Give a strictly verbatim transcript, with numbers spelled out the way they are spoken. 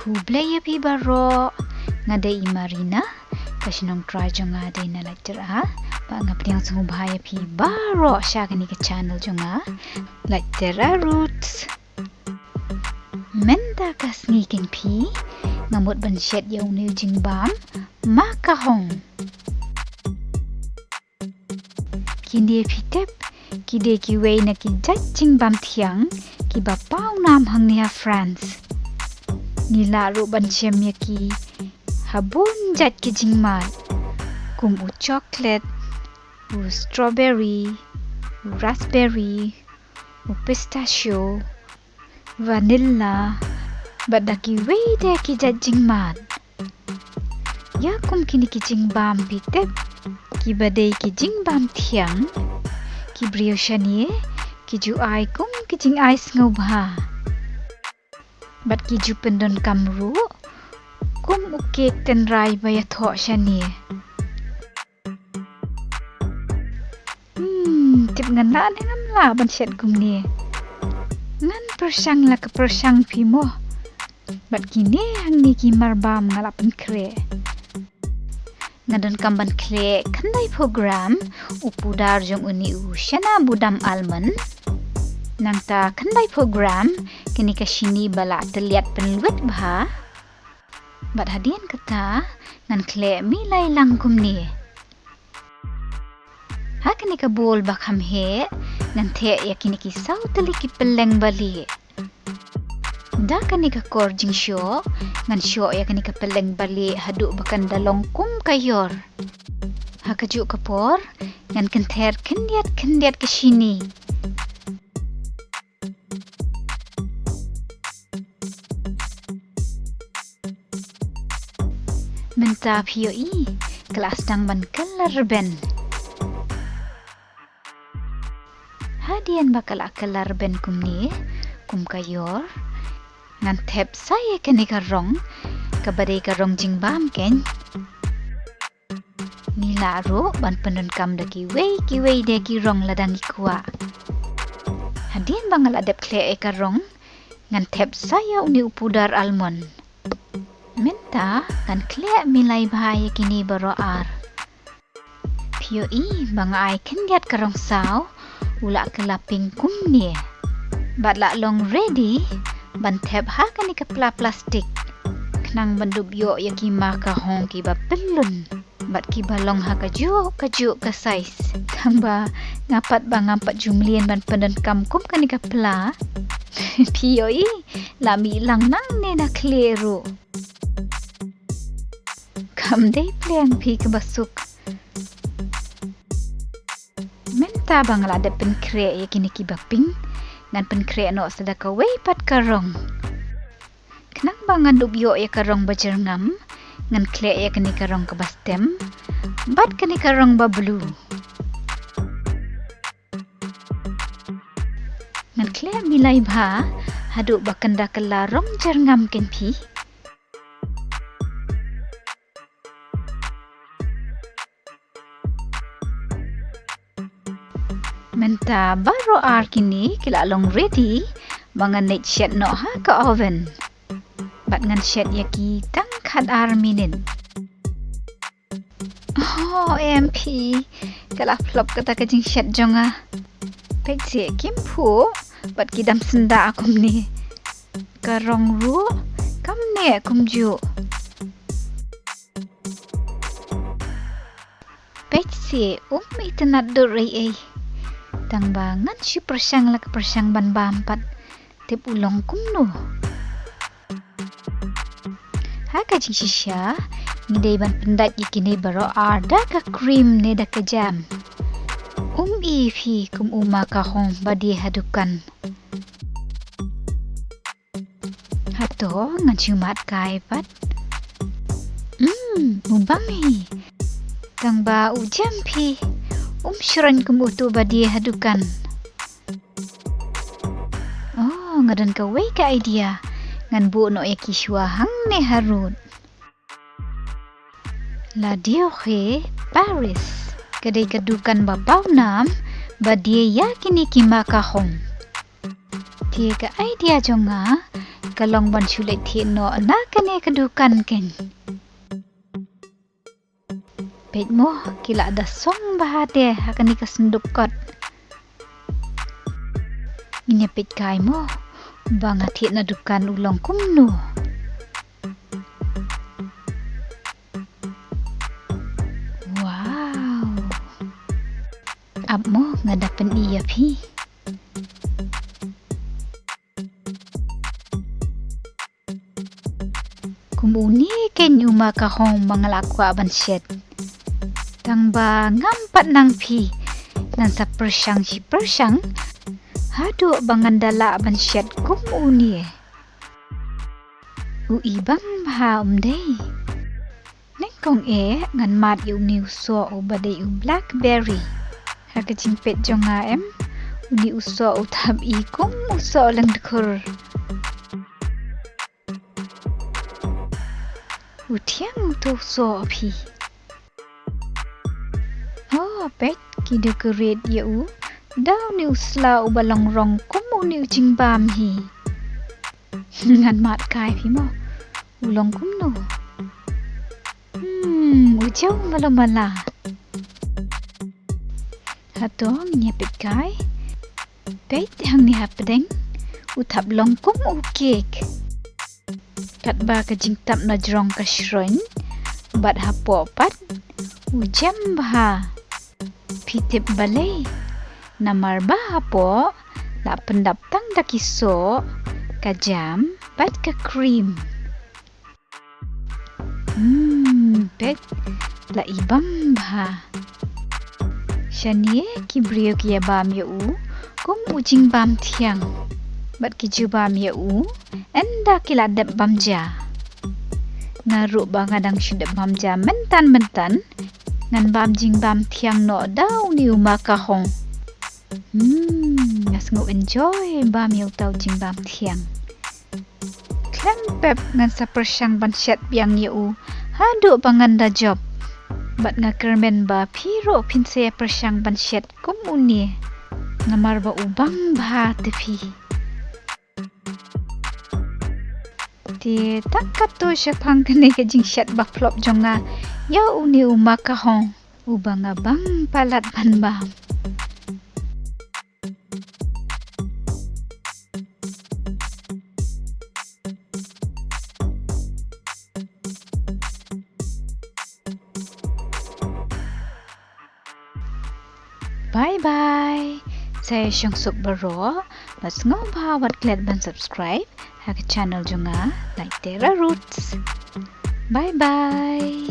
Khublei ïa phi baroh, nga dei i Marina, ka shnong trai jong nga dei na Laityra, bad nga pdiang sngewbha ïa phi baroh sha kane ka channel jong nga, Laityra Roots. Mynta ka sngi kein phi, nga mut ban shet ïa une u jingbam makahong. Kine phi tip, ki dei kiwei na ki jait jingbam thiang kiba paw nam hangne ha France. Ngi lah ruh ban shem ïa ki ha bun jait ki jingmad, kum u chocolate, u strawberry, u raspberry, u pistachio, vanilla, bad da kiwei de ki jait jingmad. Ïa kum kine ki jingbam phi tip, kiba dei ki jingbam thiang, ki briew shane ki ju ai kum ki jingai sngewbha. Bad ki ju pyndonkam ruh kum u kek tynrai ba ïathoh shane. Hmm, tip ngan lah ne ngam lah ban shet kumne. Ngan pyrshang la ka pyrshang phi mo. Bad kine hangne ki marbam nga lah pynkhreh. Nga donkam ban khleh khyndaiphew gram u pudar jong une u shana budam almond. Nangta khyndaiphew gram kane ka shini ba la tylliat pynlwet bha. Bad hadien kata ngan khleh milai lang kumne. Ha kane ka bowl ba kham heh ngan theh ïa kine ki saw tylli ki pylleng ba lieh. Da kane ka kor jingshoh ngan shoh ïa kane ka pylleng ba lieh haduh ba kan da long kum ka ïor. Ha kajuh ka por ngan kynther khyndiat khyndiat ka shini. Mynta phi ïohi, ka la sdang ban kylla rben. Hadien ba ka la kylla rben kumne, kum ka ïor, ngan thep sa ïa kane ka rong, kaba dei ka rong jingbam kein. Ngi lah ruh ban pyndonkam da kiwei kiwei de ki rong lada ngi kwah. Hadien ba nga la dep khleh ïa ka rong, ngan thep sa ïa une u pudar almond. Mynta ngan khleh milai bha ïa kine baroh ar. Phi ïohi ba nga ai khyndiat ka rong saw, u la kylla pink kumne. Bad la long ready ban thep ha kane ka pla plastik. Khnang ban dup ïoh ïa ki makahong kiba pyllun. Bad kiba long ha kajuh kajuh ka size. Tang ba nga pat ba ngam pat ju mlien ban pyndonkam kum kane ka pla. Phi ïohi, la mih lang nangne na khlieh ruh. Kam dei pleng phi kaba suk. Mynta ba nga la dep pynkhreh ïa kine kiba pink, ngan pynkhreh noh sa da kawei pat ka rong. Khnang ba ngan dup ïoh ïa ka rong ba jyrngam, ngan khleh ïa kane ka rong kaba stem bad kane ka rong ba blue. Ngan khleh milai bha haduh ba kan da kylla rong jyrngam kein phi. Mynta baroh ar kine ki la long ready ba ngan leit shet noh ha ka oven. Bad ngan shet ïa ki tang khat ar minit. Oh, em phi, ka la flop kata ka jingshet jong nga. Peit seh, kim phuh bad ki dam syndah kumne. Ka rong ruh kam neh kumjuh. Peit seh, um itynnad dur ei ei. Tang ba ngan shu pyrshang la ka pyrshang ban bam pat. Tip u long kumno. Ha ka jingshisha ngi dei ban pyndait ïa kine baroh ar da ka cream ne da ka jam. Um i phi kum u makahong ba die ha dukan. Hato ngan shu mad kai pat. Hmm, u bang hi. Tang ba u jem phi. Um shyrkhei kum utu ba die ha dukan. Oh, nga don kawei ka idea. Ngan buh noh ïa ki shuwa hangne harud. La Dior Paris. Ka dei ka dukan ba pawnam ba die ïa kine ki makahong. Te ka idea jong nga ka long ban shu leit thied noh na kane ka dukan kein. Peit mo, ki la da song bha te ha kane ka synduk kot. Ngin ïa peit kai mo ba nga thied na dukan u long kumno. Wow. Ap mo, nga da pyni ïa phi. Kum une kein u makahong ba nga la kwah ban shet. Tang ba ngam pat nang phi, ngan sa pyrshang shi pyrshang haduh ba ngan da lah ban shet kum une. U i bang bha um dei. Nyngkong eh ngan mad ïa une u soh uba dei u blackberry. Ha ka jingpeit jong nga em, une u soh u thap i kum u soh lyngdkhur. U thiang uto u soh phi. Oh, peit, ki decorate ïa u da une u sla uba long rong kum une u jingbam hi. Ngan mad kai phi mo, u long kumno. Hmm, u jaw malu mala. Hato ngin ïa peit kai. Peit hangne hapdeng, u thap long kum u cake. Katba ka jingtap na jrong ka shroin bad hapoh pat u jem bha. Phi tip balei? Namar ba hapoh la pyndap tang da ki soh, ka jam bad ka cream. Hmm, peit, la i bang bha. Shane ki briew ki ïa bam ïa u kum u jingbam thiang. Bad ki ju bam ïa u ynda ki la dep bam ja. Nga ruh ba nga dang shu dep bam ja myntan myntan, ngan bam jingbam thiang noh da une u makahong. Hmm, nga sngew enjoy bam ïa uta u jingbam thiang. Khlem pep ngan sa pyrshang ban shet biang ïa u haduh ba ngan da jop. Bad nga kyrmen ba phi ruh phin sa ïa pyrshang ban shet kum une. Namar ba u bang bha te phi. Te tang katto shaphang kane ka jingshet ba flop jong nga ïa une u makahong uba nga bang palat ban bam. Bye bye. Sa ïa shong suk baroh. Bad sngewbha wat klet ban subscribe ha ka channel jong nga, Naitera Roots. Bye bye.